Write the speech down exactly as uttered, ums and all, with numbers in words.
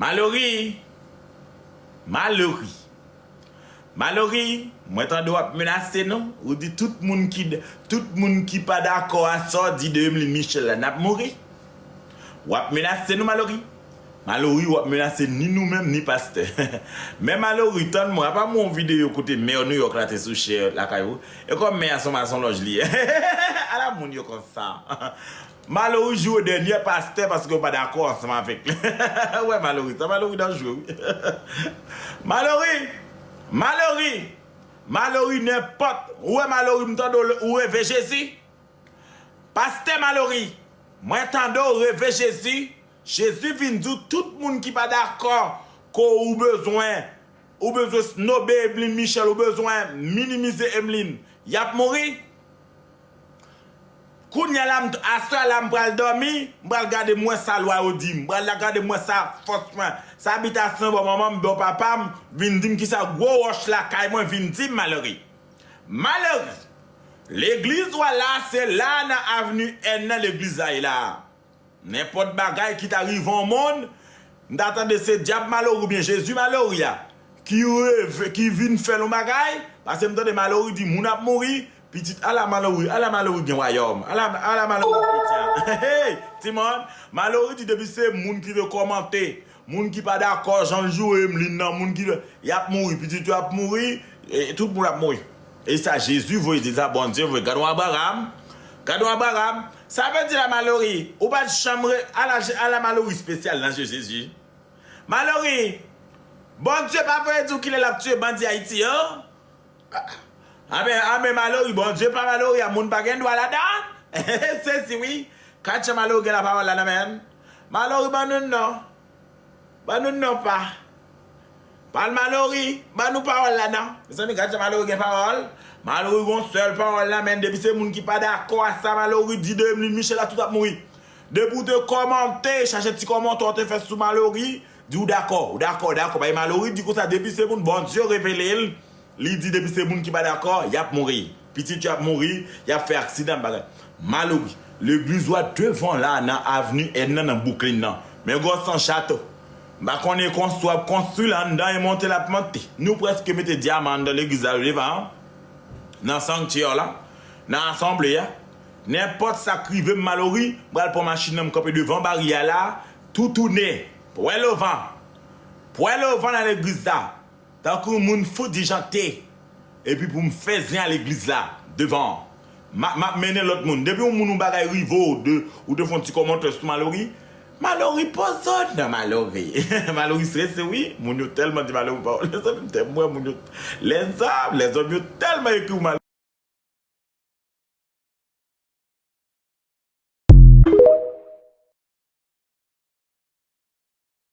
Malory! Malory! Malory, mwen tande w ap menase nou. Ou di tout moun ki, tout moun ki pa dakò a sa w di de Emeline Michel la, n ap mouri. W ap menase nou, Malory. Malory, w ap menase ni nou menm, ni pastè. Men Malory, tann mwen, apa m wè yon videyo kote mè New York la te sou chè lakay ou. E kòm mè a se yon masonlòj li ye. Ala moun yo konsa. Malory joure dènyè pastè paske yo pa dakò ansanm avèk li. Wè Malory, sa Malory nan jwe wi. Malory! Malory! Malory nenpòt. Ou wè Malory, m tande w, ou reve Jezi. Pastè Malory, mwen tande w reve Jezi. Jezi vin di w tout moun ki pa dakò ke ou bezwen, ou bezwen snobe Emeline Michel, ou bezwen minimize Emeline, y ap mouri. Kounye a la, m, aswè a la, m pral dòmi, m pral gade m wè sa lwa yo di m, m pral gade m wè sa fòs mwen, sa abitasyon bò manman m, bò papa m, vin di m kisa gwo wòch lakay mwen vin di m, Malory. Malory! Legliz w a la, se la nan avni N nan legliz la ye la. Nenpòt bagay ki ta rive yon moun, m ta tande se dyab Malory oubyen Jezi Malory a ki reve, ki vin fè l yon bagay, paske m tande Malory di moun ap mouri, pitit, ala Malory, ala Malory gen wayòm, ala, ala Malory kretyen. Hey, timoun, Malory di depi se moun ki te kòmante, moun ki pa dakò jan l joure Emeline nan, moun ki, y ap mouri, pitit yo ap mouri, e, tout moun ap mouri. E sa Jezi voye di sa, Bondye voye. Gad yon Abraram, gad yon Abraram. Sa vle di la Malory, ou pa t janm re, ala, ala Malory espesyal nan je Jezi. Malory, Bondye pa voye di w kilè l ap tiye bandi Ayiti yo. Anben, anben Malory, Bondye pa Malory a, moun pa gen dwa ladan. Sezi wi. Gad jan Malory gen lapawòl la nan men l. Malory ban nou non. Ban nou non pa. Pal Malory, ban nou pawòl la non. Mezanmi, gad jan Malory gen pawòl. Malory gon sèl pawòl la, men depi se moun ki pa dakò a sa Malory di de Emeline Michel la, tout ap mouri. Depi w te kòmante, chache ti kòmantè w te fè sou Malory, di w dakò, w dakò, dakò. Bay Malory di konsa, depi se moun Bondye revele l, li di depi se moun ki pa dakò, y ap mouri. Pitit yo ap mouri, y ap fè aksidan, bagay. Malory, legliz w a devan la nan avni N nan, nan Brooklyn nan. Men gwo san chato. M pa konnen konstwi w ap konstwi la anndan e monte l ap monte. Nou prèske mete dyaman anndan legliz la devan an. Nan sanctuary la, nan asanble a. Nenpòt sa k rive m Malory, m pral pran machin nan m kanpe devan baryè a la, tou tounen, pwèl ovan, pwèl ovan nan legliz la, tankou yon moun fou dijante, epi pou m fè zen a legliz la, devan an. M ap, m ap mennen lòt moun. Depi yon moun yon bagay rive w, de, ou te fè yon ti kòmantè sou Malory, Malory poze w nan Malory. Malory strese wi, moun yo tèlman di Malory pawòl. Lèzòm, m tèlman wè moun yo, lèzòm, lèzòm yo tèlman ekri w Malory.